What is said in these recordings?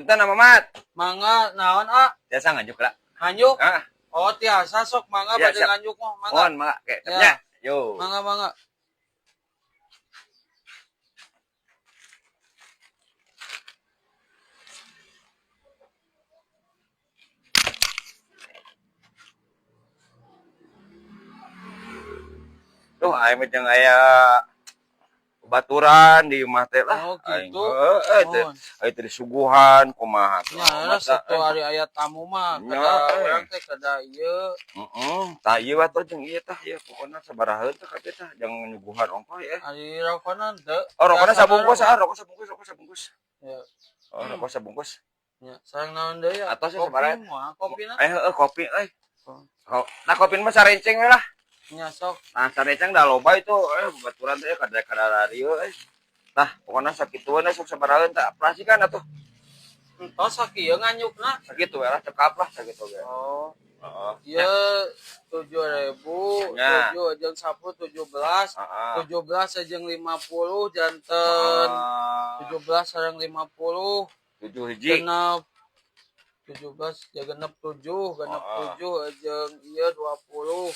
Punten, Mamat. Mangga, naon, ah? Biasa nganjuk lah. Nganjuk? Ah. Oh, tiasa, sok mangga. Ya, bade siap. Nganjuk mah mangga. Mohon mangga ke. Ya. Ya. Yo. Mangga, mangga. Tuh aing mah jeung aya baturan di imah teh lah. Oh, Aing, gitu. heeh, teh. Mohon. Aing teh disuguhan kumaha tuh. Nya lah, Mata, satu hari aya tamu mah Nya, kada eh. urang teh kada ieu. Heeh, tah ieu atuh jeung ieu tah ieu pokona sabaraha teh kabeh tah jeung nyuguhan ongkoh ya. Ari rokona teu. Oh, rokona Biasa sabungkus, rokok. ah, rokok sabungkus, rokok sabungkus. Ya. Oh, rokok sabungkus. Ya, sareng naon deui ya? Atos ya, Kopi sabaraha? moal kopina. Eh, heeh, kopi euy. Oh. Oh, nah kopi mah sarenceng we lah. Nya sok. Nah, sarenceng dah loba itu baturan teh kada kada ieu euy. Nah, pokoknya sakituan sok sabaraha tah operasikan atuh. Entos sakieu nganyukna. Sakitu we lah, cekap lah sakitu ge. Oh. Heeh. Ieu 7.000, Ya. 7 jeung 10 17. Heeh. 17 jeung 50 janten 17 sareng 50 7 hiji. Genep 17 ya, genep 7, genep 7 jeung ieu 20.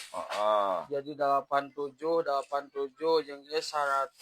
Jadi 87, 87 jeung ieu 100,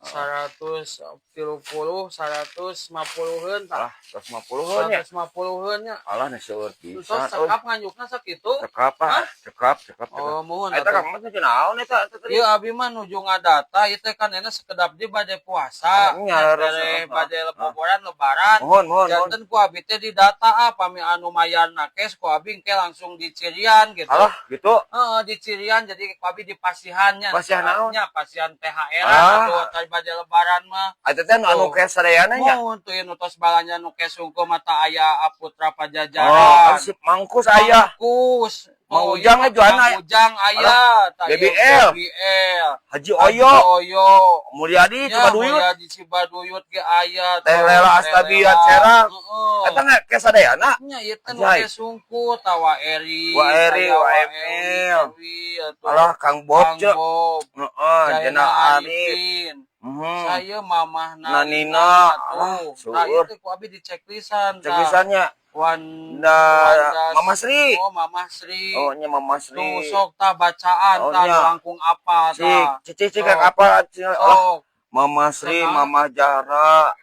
130, 150-eun tah. Alah, 150-eun nya. 150-eun nya. Alah, nih seueur Entos pisan euy. cekap nganyukna sakitu. Cekap ah, cekap, cekap, cekap. Oh, muhun Eta atuh. Kang Mas nuju naon eta eta tadi? Ieu abi mah nuju ngadata, ieu teh kan enak sekedap di bade puasa. Oh, nya, Bade leres. Bade leboboran lebaran. Mohon, mohon, mohon. Janten ku abi teh didata, ah, pami anu mayarna cash ku abi engke langsung dicirian gitu. Alah, gitu. Heeh, dicirian, jadi ku abi dipasihannya. Pasihan naon? Nya, pasihan THR Ah. atuh tadi bade lebaran mah. Eta teh anu Tuh. cash sadayana nya. Muhun tuh ieu nu tos balanja nu cash sungkeum mata aya Aputra Oh, Pajajaran. kan si Mangkus aya. Mangkus. Mang Oh, Ujang iya, ge juana Mang aya. Ujang aya. Tah, ieu BBL. BBL. Haji Oyo, Oyo. Mulyadi Ya, Cibaduyut, Mulyadi Cibaduyut ge aya. Teh tuh. Lela Teh Astabian Lela. Serang. Heeh. Eta nggak cash sadayana? Nya ieu teh nu Anjay. cash sungkut tawa Eri. Wa Eri, aya wa Wa Emil. Ewi, atuh. Alah, Kang Bob Kang ce. Bob. Heeh, Zainal Jena Arif. Arifin. Mhm. Saya Mamah Nanina. Nanina. Alah, Tuh. Nah, seueur. ieu teh ku abi di checklistan. Tah. Checklistannya. Wan Nah, Wandas- Mama Sri. Oh, Mama Sri. Oh, nya Mama Sri. Tuh sok tah bacaan Oh, tah nya. langkung apa Cik, tah. cicik cik Sok. apa cik. Alah, Sok. Mama Sri, Cekap. Mama Jahra.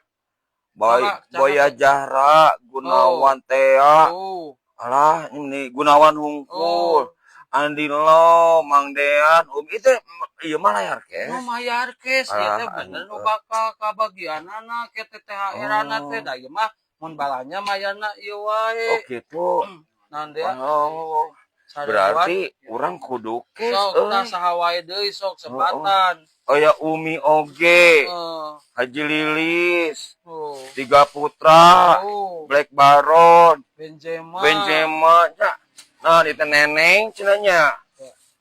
Boy, Cakap, cakap. Boya Jahra, Gunawan Tea. Tuh. Alah, ini Gunawan Hungkul. Oh. Andi Lo, Mang Dean, Um itu iya mah layar Nu cash. mayar cash ieu teh Ah, bener nu anjing. bakal kabagianana ke teh THR-ana Oh. teh da ieu mah mun balanya mayarna ieu Oh wae. gitu. Naon deui? Oh, berarti urang kudu cash sok tah euy. saha wae deui sok sebatan. Oh ya, Umi Oge, Heeh. Haji Lilis, Tuh. Tiga Putra, Tuh. Black Baron, Benzema. Benzema, nya. Nah, di teh Neneng cenah nya. Ya.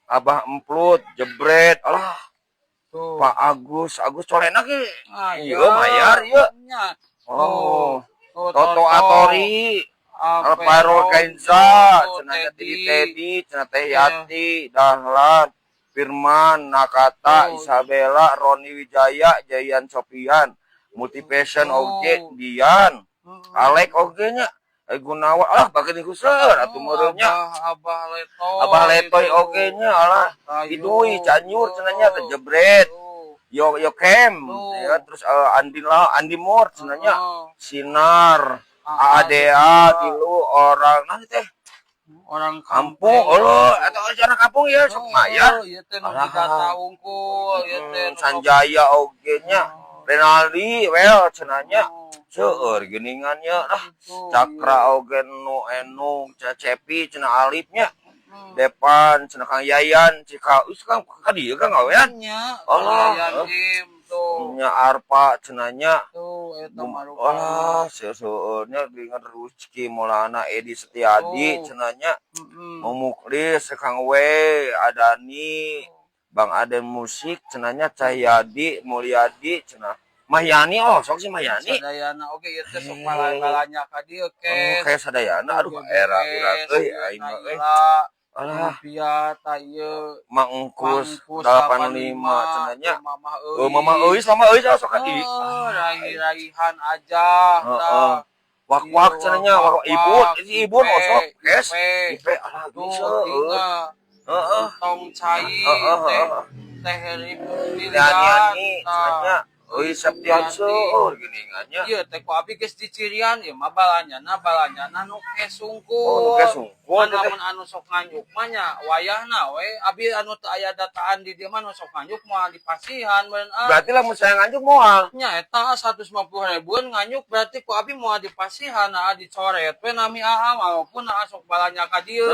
Abah Emplut, Jebret, alah, Tuh. Pak Agus, Agus Colena ge. Ah, Iya, mayar ieu. Nya. Oh, Tuh, Toto Atori, Alvaro Kenza, cenah nya Teddy Teddy, cenah Teh Iya. Yati, Dahlan, Firman, Nakata, Oh. Isabella, Roni Wijaya, Jayan Sopian, Multipassion Oh. oge, Dian, Alek oge nya, Gunawan, alah bageun seueur atuh meureun nya. Abah, Abah Letoy. Abah Letoy itu. oge nya, alah, Ayo. Idui, Cianjur cenah nya Oh. Jebret, Tuh. Yo Yo Kem, Oh. ya, terus Andi lah, Andi Moore cenah nya, Oh. Sinar, AADA, tilu orang, nah teh Orang kampung, oh, atau orang kampung ya, sok mayar. Oh, ieu teh nu Alah. didata unggul, ieu teh nu sok- Sanjaya oge nya, Renaldi, well cenah nya, Oh. seueur geuningan nya lah. Gitu, Cakra oge nu Enung, Cepi cenah Alif nya, Hmm. Depan cenah Kang Yayan, Cika, us Kang ka dieu Kang gawean. Nya, Alah. Yayan Im tuh. Nya Arpa cenah nya. Tuh eta marupa. Alah, seueurnya geuningan Ruski Maulana Edi Setiadi Oh. cenah nya. Heeh. Mumuklis Kang W, Adani, Bang Aden Musik cenah nya, Cahyadi, Mulyadi cenah. Mahyani, oh sok si Mahyani. Sadayana oge ieu teh sok Eh. balanya ka dieu Oh, kes. kayak sadayana, aduh era urang euy aing mah euy. Alah, Rupiah ta ieu. Mangkus Mangkus 85 cenah nya. Mamah euy. Oh, Mama Euis, Mama Euis oh, sok ka dieu. Oh, raih-raihan aja Heeh. tah. Wak-wak Iya, cenah nya, wak ibu, si ibu osok cash. IP. IP alah Tuh, bisa. tinggal. Heeh. Tong cai Heeh, teh heeh. teh Heri Teh Pilihan. Ani-ani cenah nya. Euy Septian seueur geuningan nya. Iya teh ku abi geus dicirian ieu mah balanyana balanyana nu cash Oh, nu sungkul. cash sungkul Kan teh. lamun anu sok nganjuk mah nya wayahna we abi anu teu aya dataan di dieu mah nu sok nganjuk moal dipasihan meureun ah. Berarti lamun saya nganjuk moal. Nya eta 150 ribuan nganjuk berarti ku abi moal dipasihan ah dicoret we nami aa walaupun aa sok balanya ka dieu.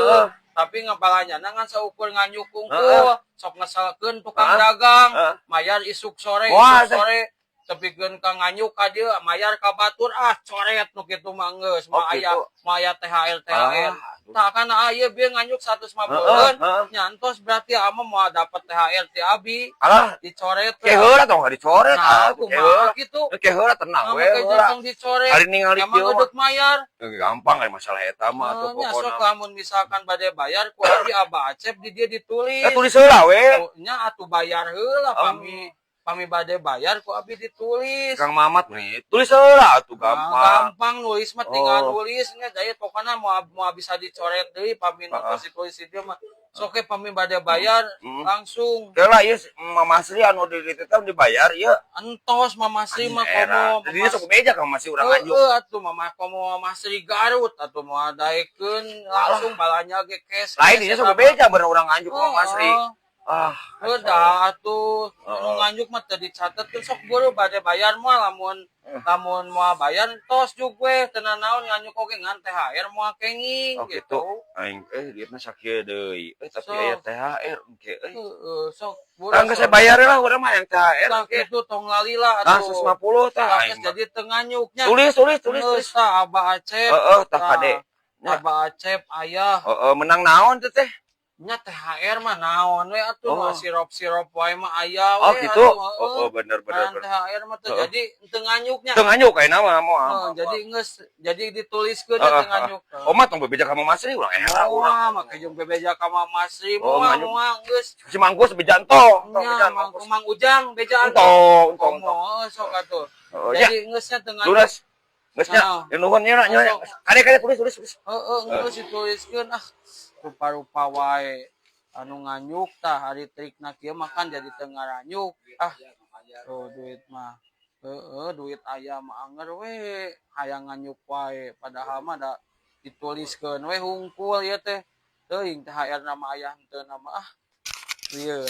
Tapi ngabalanyana ngan saukur nganjuk kungkul sok ngeselkeun tukang dagang mayar isuk sore Wah, isuk teh. Sore tepikeun ka nganjuk ka dieu mayar ka batur ah coret nu kitu mah geus Oh, mah aya gitu. mah aya THR THR. Ah, aduh. Tah kan aya bieu nganjuk 150 Heeh. nyantos berarti ama moal dapet THR ti abi Alah, dicoret we. ke heula tong dicoret Nah, ah, ke heula. kumaha kitu? Ke heula tenang Nah, we make heula. tong dicoret. Ari ningali Emang kieu mah. udah mayar. Gampang ari masalah eta mah atuh Nya sok pokona. Lamun misalkan bade bayar ku abi Abah Acep di dia ditulis. Eh, tulis heula we. Oh, nya atuh bayar heula pami pami bade bayar ku abi ditulis. Kang Mamat nih, tulis heula atuh Nah, gampang. Gampang nulis mah tinggal Oh. nulis nya daya pokoknya mau mau bisa dicoret deui pami nu tos ditulis di dieu mah. Sok ge pami bade bayar langsung. Heula ieu Mama Sri anu di ditu teh dibayar ieu. Entos Mama Sri mah Era. komo. Jadi dia sok beja ka Mama Sri urang nganjuk. Heeh atuh Mama komo Mama Sri Garut atuh moal daekeun langsung balanya ge cash. Lain Cash dia eta sok mah. beja bener urang nganjuk ka Mama Sri. Heeh. Ah, Udah atuh nu nganjuk mah teu dicatetkeun sok buru bade bayar mah lamun lamun moal bayar tos juk we teu nanaon nganjuk oge ngan THR moal kenging Oh gitu. Aing duitna sakieu deui. Eh, tapi Sok. aya THR engke euy. Heeh, sok buru. Tang geus saya bayar lah urang mah yang THR Tah engke. kitu tong lalila Nah, atuh. 150 tah Tah aing geus mah. jadi teu nganyuknya. Tulis tulis tulis tulis. Geus tah Abah Acep. Heeh, tah Tah, kade. Nya. Abah Acep ayah. Heeh, menang naon teh teh? Nya THR mah naon we atuh Oh. mah sirup-sirup wae mah aya Oh we gitu. atuh, Oh, heeh. oh bener bener Ngaran bener. THR mah teh jadi teu nganyuknya. Teu nganjuk ayeuna mah moal. Heeh, jadi geus jadi dituliskeun teu nganyuk. Oh mah tong bebeja ka Mama Sri urang era urang. Wah, make jeung bebeja ka Mama Sri Oh, moal nganyuk. Moal geus. Si Mangkus beja entong, entong Nya beja Mang Mangkus. Mang Ujang bejaan. Entong, entong, entong. Komo sok atuh. Oh, nya. Jadi geus nya teu nganyuk. Lunas. Geus nya. Nah. Ya nuhun nya nya. Masuk. Kade kade tulis tulis tulis. Heeh, geus dituliskeun ah rupa-rupa wae anu nganyuk tah hari trikna kieu mah kan jadi teu ngaranyuk. Ah, tuh duit mah. Heeh, duit aya mah anger we hayang nganyuk wae padahal mah da dituliskeun we hungkul ieu teh. Teuing THR nama ayah henteu nama ah. Lieur.